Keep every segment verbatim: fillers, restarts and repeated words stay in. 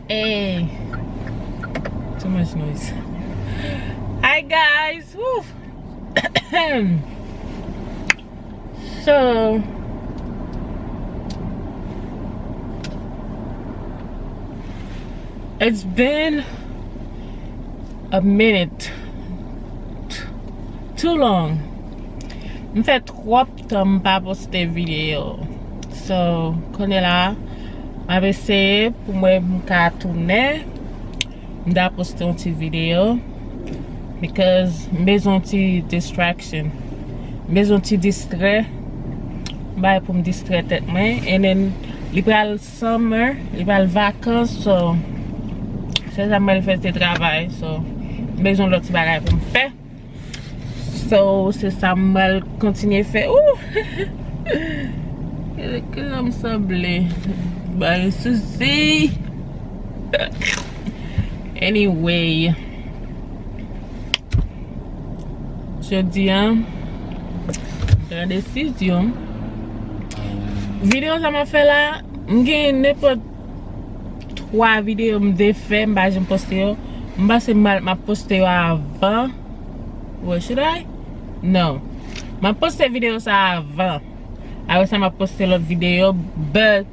Hey, too much noise. Hi guys. Woo. So it's been a minute. Too long. M fè twòp tan m pa poste videyo. So, kounye la, m ap eseye pou mwen m ka tounen. M ta poste yon ti videyo. Because m bezwen yon ti distraction. M bezwen yon ti distrè. Bay pou m distrè tèt mwen. And then, li pral summer, li pral vakans. So, se sa m pral fè, se travay. So, m bezwen lòt ti bagay pou m fè. So, se sa m pral kontinye fè. Ooh! Gade kòman m sanble. Bay sousi. Anyway. Jodi a, m pran desizyon. Videyo sa m ap fè la, m gen nenpòt twa videyo m te fè, m pa janm poste yo. M panse m al, m ap poste yo avan. Well, should I? No. M ap poste videyo sa avan. Apre sa, m ap poste lòt videyo, but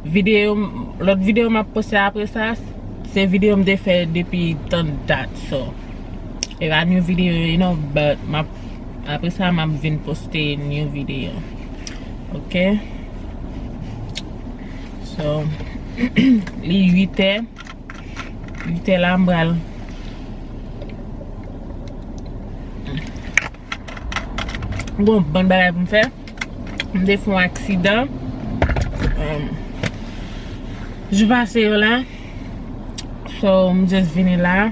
videyo, lòt videyo m ap poste apre sa, se videyo m te fè depi tan dat, so. E pa new video, you know, but m ap, apre sa, m ap vin poste new video. Ok? So, li uit è. Uit è la, m pral. Gon bann bagay pou m fè. M te fè yon aksidan. Um, jou pase yo la. So, m just vini la.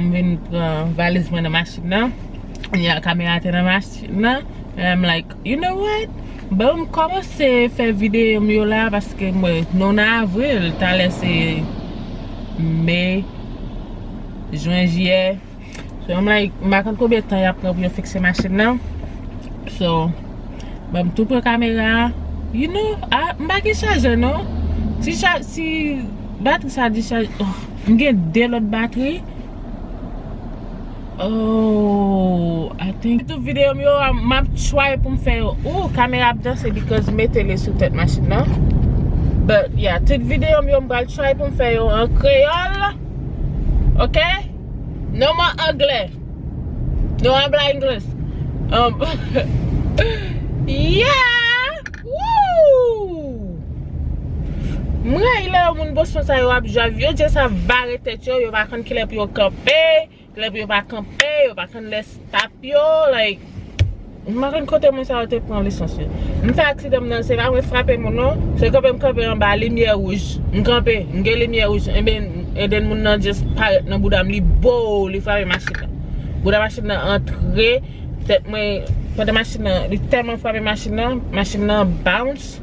M vin pran valiz mwen nan machin nan. Ya, kamera te nan machin nan. And I'm like, you know what? Bon, m kòmanse fè videyo m yo la paske mwen, nou nan avril, talè se me, jen, jiyè. So, I'm like, m pa konn konbyen tan y ap pran pou yo fikse machin nan. So, bon, m tou pran kamera a. You know, ah, m pa gen chajè non. Si cha-, si batri sa dichaje, oh, m gen de lòt batri. Oh, I think tout videyo m yo, m ap try pou m fè yo. Ooh, kamera ap danse because m mete li sou tèt machin nan. But, yeah, tout videyo m yo, m pral try pou m fè yo an kreyòl. Ok? No more anglè. No habla inglés. Um, yeah! Woo! M rayi lè yo moun Boston sa yo ap drive. Yo just ap bare tèt yo, yo pa konn kilè pou yo kanpe, kilè pou yo pa kanpe, yo pa konn lè stop yo, like, m pa konn kote moun sa yo te pran lisans yo. M fè aksidan m nan, se pa mwen frape moun non, se kanpe m kanpe anba limyè wouj. M kanpe, m gen limyè wouj, enben, and then moun nan just parèt nan bouda m, li bo, li frape machin nan. Bouda machin nan antre, tèt mwen, pandan machin nan, li tèlman frape machin nan, machin nan bounce.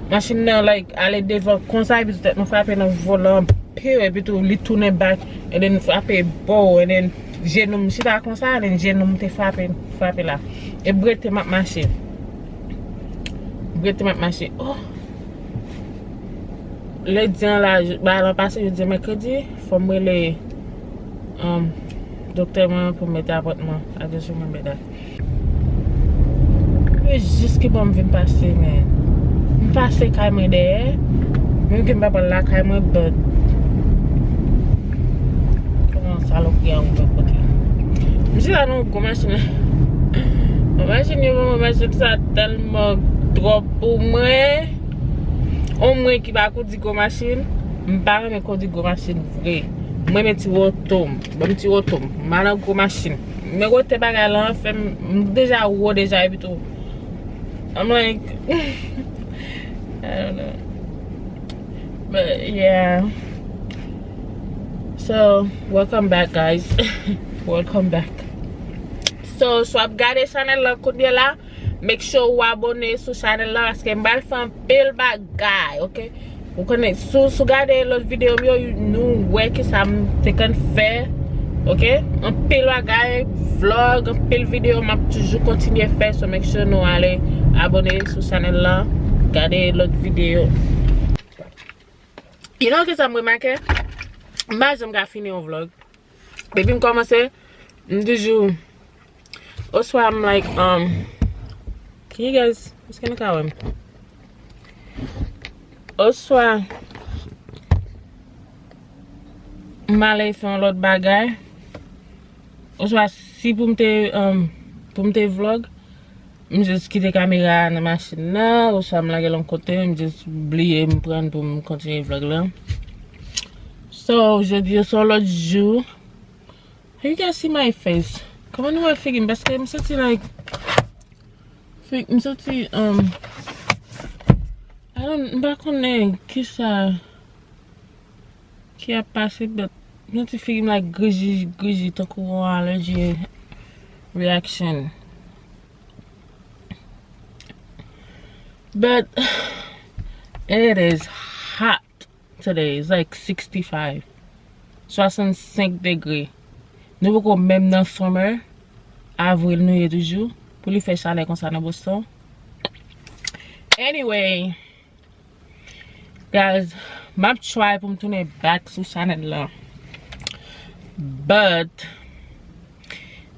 Machin nan, like, ale devan konsa, epi tèt mwen frape nan volan anpil, epi tou li tounen back, and then frape bo, and then jenou m chita konsa, and then jenou m te frape, frape la. E brete m ap mache. Brete m ap mache. Oh! Lendi an la, bagay lan pase, jodi a mèkredi, fò m rele, um, doktè mwen pou mete apòtman. I just remember that. E jis ki bò m vin pase, men. M pase kay mwen dèyè. Menm ke m pa pral lakay mwen, but. Kòman salopri a ouvè pòt la? M chita nan yon gwo machin la. Machin yo, machin sa tèlman twòp pou mwen. On mwen ki pa kondi gwo machin, m pa renmen kondi gwo machin vre. Mwen renmen ti woto m. Ban m ti woto m. M pa nan gwo machin. Men kote bagay lan fè m, m deja wo deja epi tou. I'm like, I don't know. But yeah. So, welcome back, guys. Welcome back. So, so ap gade chanèl la kounye la. Make sure ou abone sou chanèl la paske m pral fè anpil bagay, ok? Ou konnen, si w, si w gade lòt videyo m yo, nou wè kisa m te konn fè, ok? Anpil bagay, vlog, anpil videyo m ap toujou kontinye fè, so make sure nou ale abone sou chanèl la, gade lòt videyo. You know kisa m remake? M pa janm ka fini yon vlog. Depi m kòmanse, m toujou, oswa m like, um, can you guys, èske nou ka wè m? Oswa m ale fè yon lòt bagay, oswa si pou m te, um, pou m te vlog, m jis kite kamera a nan machin nan, oswa m lage l yon kote, m jis bliye m pran l pou m kontinye vlog lan. So, jodi a se yon lòt jou. You can see my face. Kòman nou wè figi m? Paske m santi like, fig, m santi, um, I don't, m pa konnen kisa ki ap pase, but m santi figi m like griji, griji, tankou yon allergy reaction. But it is hot today. It's like sixty-five. Swasannsenk degre. Nou poko menm nan summer. Avril nou ye toujou. Pou li fè chalè konsa nan Boston. Anyway, guys, m ap try pou m tounen back sou chanèl lan. But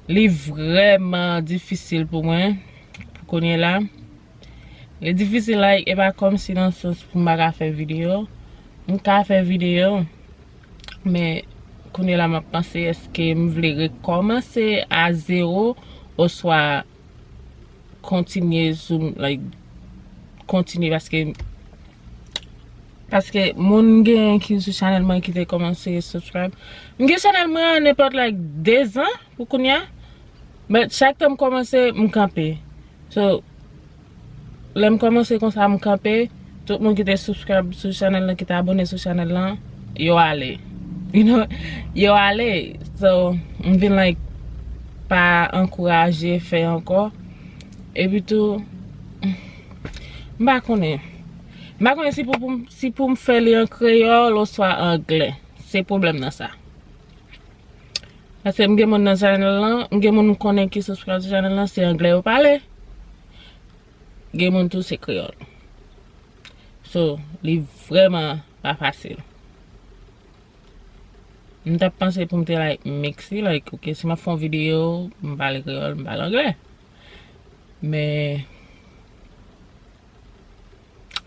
li vrèman difisil pou mwen pou kounye la. Li difisil, like, e pa kòmsi nan sans pou m pa ka fè videyo. M ka fè videyo, men kounye la m ap panse èske m vle rekòmanse a zewo oswa kontinye sou, like, kontinye paske, paske moun genyen ki sou chanèl mwen ki te kòmanse subscribe. M gen chanèl mwen an nenpòt, like, dezan pou kounye a. But chak tan m kòmanse, m kanpe. So, lè m kòmanse konsa, m kanpe. Tout moun ki te subscribe sou chanèl lan, ki te abone sou chanèl lan, yo ale. You know, yo ale. So, m vin, like, pa ankouraje fè ankò. Epi tou, m pa konnen. M pa konnen si pou, pou m, si pou m fè li an kreyòl oswa anglè. Se pwoblèm nan sa. Paske m gen moun nan chanèl lan, m gen moun m konnen ki subscribe sou chanèl lan, se anglè yo pale. Gen moun tou se kreyòl. So, li vrèman pa fasil. M t ap panse pou m te, like, mix li, like, ok, si m ap fè yon videyo, m pale kreyòl, m pale anglè. Men,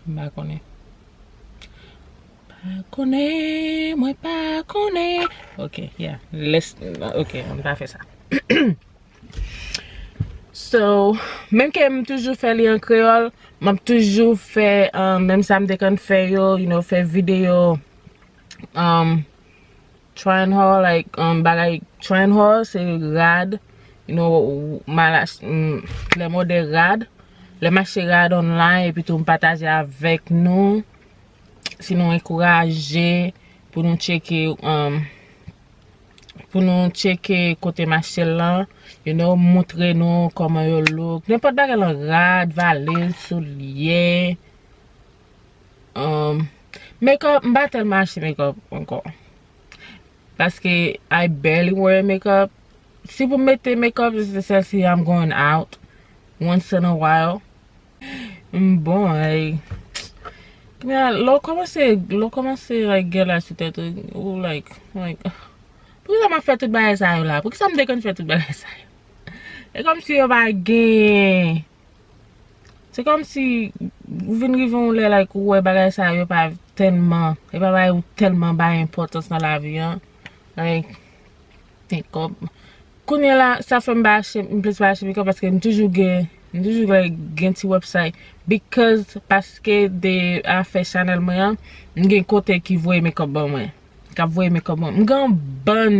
m pa konnen. Pa konnen, mwen pa konnen. Ok, yeah. Let's, ok, ann pa fè sa. So, menm ke m toujou fè li an kreyòl, m ap toujou fè, uh, menm sa m te konn fè yo, you know, fè videyo, um, try and haul, like, um, bagay try and haul, se rad, you know, m al ach-, mm, lè m òdè rad, lè m achte rad online, epi tou m pataje avèk nou, si nou ankouraje pou nou tcheke, um, pou nou tcheke kote m achte l lan, you know, moutre nou kòman yo look, nenpòt bagay lan, rad, valiz, soulye, um, make up, m pa tèlman achte make up ankò. Paske I barely wear makeup. Si pou m mete make up, se sèl si I'm going out once in a while. M bon, ay. Kounye a, lè w kòmanse, lè w kòmanse, like, gen laj sou tèt ou, ou, like, like, poukisa m ap fè tout bagay sa yo la? Poukisa m te konn fè tout bagay sa yo? E kòmsi yo pa gen Se kòmsi ou vin rive yon lè, like, ou wè bagay sa yo pa tèlman, e pa bagay ou tèlman bay enpòtans nan lavi an. Like, makeup. Kounye la, sa fè m pa achte, m plis pa achte makeup paske m toujou gen, m toujou gen, gen ti website. Because, paske de afè chanèl mwen an, m gen kote ki voye makeup ban mwen. K ap voye makeup mwen. M gen yon bann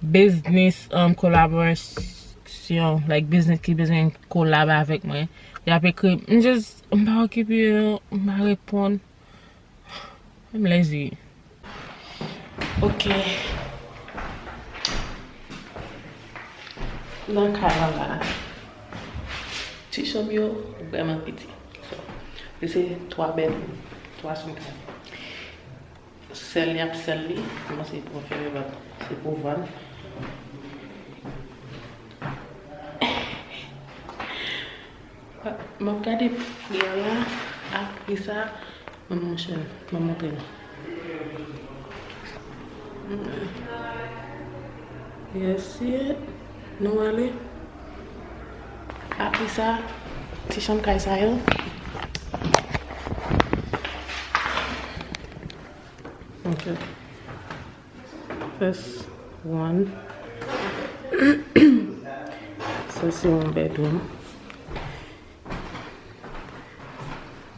business, um, kolaborasyon, like, business ki bezwen kolab avèk mwen. Y ap ekri m, m just, m pa okipe yo, m pa reponn. M lezi. Ok. Nan kay la la. Ti chanm yo vrèman piti. So, se twa bèdwoum, twa chanm kay. Sèl li ap sèl li, kòmanse pou fè mevant, se pou vann. M ap gade priyè la, apre sa, m ap montre nou. Yes, yeah. Nou ale. Apre sa, ti chanm kay sa yo. Ok. First one. Sa se yon bedroom.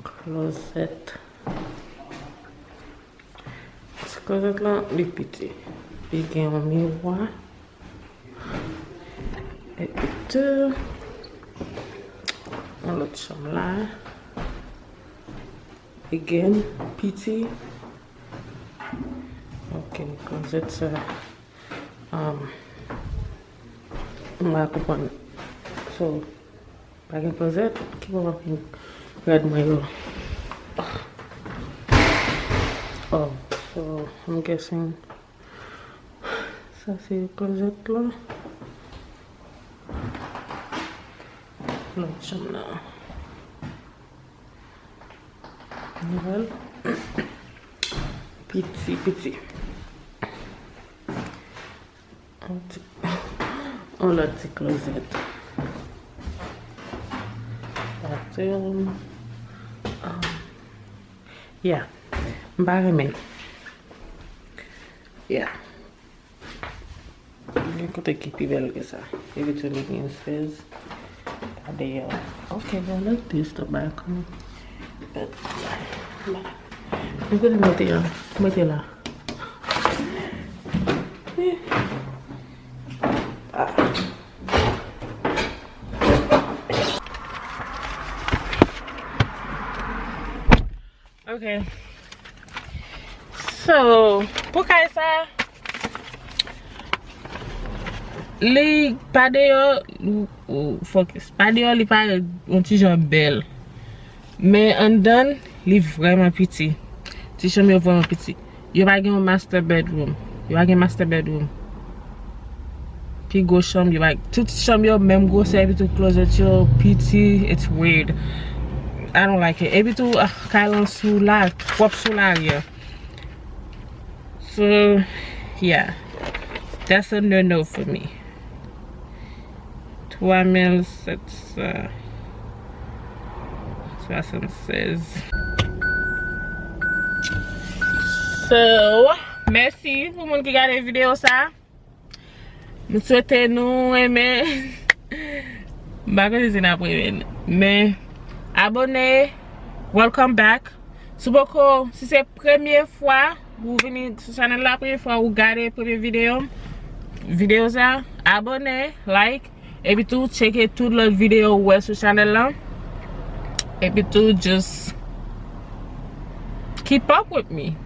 Closet. Ti closet lan, li piti. Li gen yon miwa. Epi tou, yon lòt chanm la. Again, piti. Ok, closet sa. Um, m pa konprann. So, pa gen closet? Ki bò m ap gen rad mwen yo? Oh, so, I'm guessing sa se closet la. Lòt chanm nan. Nouvèl. Piti, piti. Yon ti, yon lòt ti closet. Bathroom. Um, yeah. M pa renmen. Yeah. Gen kote ki pi bèl ke sa. Epi tou li gen sèz. Pa deyò. Ok, bon, like this, the balcony. But, yeah. M kote mete a? Mete la. Ah. Ok. So, pou kay sa, li pa deyò, ou, ou, focus. Pa deyò, li parèt yon ti jan bèl. Men anndan, li vrèman piti. Ti chanm yo vrèman piti. Yo pa gen yon master bedroom. Yo pa gen master bedroom. Pi gwo chanm, yo pa, tout chanm yo menm gwosè, epi tou closet yo piti, it's weird. I don't like it. Epi tou, ah, kay lan sou la, twòp sou lari a. So, yeah. That's a no-no for me. Twa mil sèt san swasannsèz. So, mèsi pou moun ki gade videyo sa. M swete nou renmen. M pa konnen si n ap renmen. Men, abòne. Welcome back. Si w poko, si se premye fwa ou vini sou chanèl la, premye fwa ou gade premye videyo, videyo sa, abòne, like, epi tou tcheke tout lòt videyo ou wè sou chanèl la. Epi tou just keep up with me.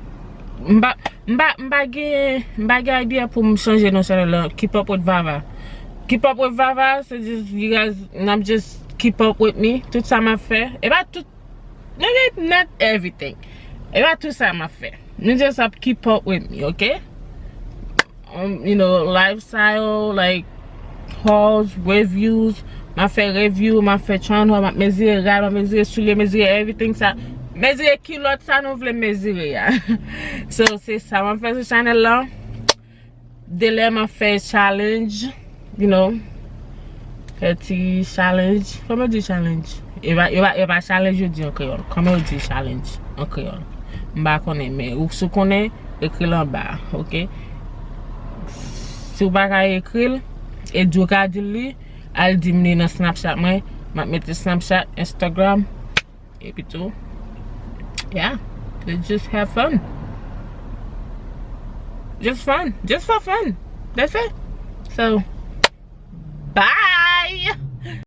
M pa, m pa, m pa gen, m pa gen idea pou m chanje non chanèl la. Keep up with Vava. Keep up with Vava, se just, you guys, n ap just keep up with me. Tout sa m ap fè. E pa tout Maybe not everything. E pa tout sa m ap fè. Nou just ap keep up with me, ok? Um, you know, lifestyle, like, hauls, reviews. M ap fè review, m ap fè try on haul, m ap mezire rad, m ap mezire soulye, mezire everything sa. Mezire kilòt sa nou vle mezire a. So, se sa m ap fè sou chanèl la. Delè m ap fè challenge, you know. Fè ti challenge. Kòman yo di challenge? E pa, e pa, e pa challenge yo di an kreyòl. Kòman yo di challenge an kreyòl? M pa konnen, men ou si w konnen, ekri l anba, ok? Si w pa ka ekri l, e di w ka di l li, al di m li nan Snapchat mwen. M ap mete Snapchat, Instagram. Epi tou, yeah, let's just have fun. Just fun. Just for fun. That's it. So, bye.